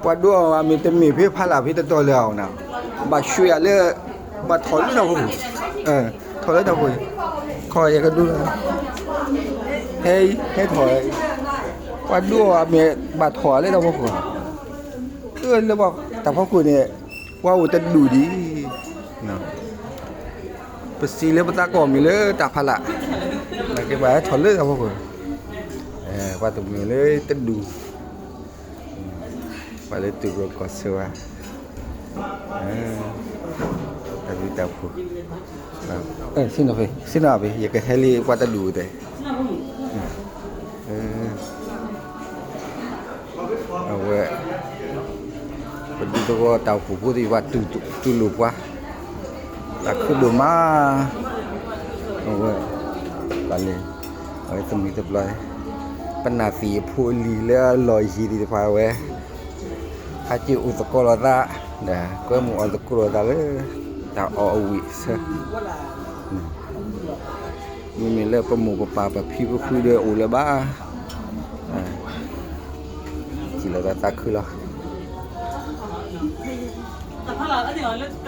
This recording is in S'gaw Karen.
ပှၤဒိၣ်အီၤမ့ၢ်တမ့ၢ်ဖဲဖးလၢ်ဖဲတတီၤလၢၤအီၤနၤ, ဘၣ်ဆှဲးယၤလၢ, ဘၣ်ထီၣ်လၢတၢ်ဖီခိၣ်, ထီၣ်လၢတၢ်ဖီခိၣ်, ခီယကဒိၣ်လၢ, ဟဲ, ဟဲထီၣ်, ပှၤဒိၣ်အီၤမ့ၢ်ဘၣ်ထီၣ်လၢတၢ်ဖီခိၣ်, လၢတၢ်ဖီခိၣ်န့ၣ်, ပှၤအိၣ်တဒူၣ်ဒံး ပစံးလၢပသးကီၢ်မ့ၢ်လၢတၢ်ဖးလၢ်, နာ်က့ဘၣ်ဟဲထီၣ်လၢတၢ်ဖီခိၣ်, ပှၤတမ့ၢ်လၢတဒူၣ်, ပှၤလၢတူၢ်လိာ်ကီၢ်ဆၢဝဲ, တၢ်ဘျုးတၢ်ဖှိၣ်, ဆ့ၣ်နီၤဖဲ, ဆ့ၣ်နီၤဖဲ ယကဟဲလံပှၤတဒူၣ်တဲ, အဝဲ ပဒူသဝီတၢ်အိၣ်ဖှိၣ်ဖိသ့ၣ်တဖၣ် တူၢ်လိာ်ပှၤ, တၢ်ခုဒိၣ်မး, အဝဲ, ပှၤလၢ, အဝဲသမံသပျီ, ပနၢ်သံၣ်အဖိအလံၤလၢအလီၢ်ယံၤသ့ၣ်တဖၣ်ဝဲ, ဟးက့ၤအိၣ်သကိးလိာ်သး, ဒီးကွဲမုာ်အီၣ်သကိးလိာ်သးလၢ, တၢ်အီၣ်အဝံၣ်ဆၢ မ့မ့ၢ်လၢပမိၢ်ပပၢ်ပဖံပဖုဒီးအိၣ်လၢၤဘၣ်, စံးလီၤသးသးခုလီၤ, တၢ်ဖးလၢ်လၢ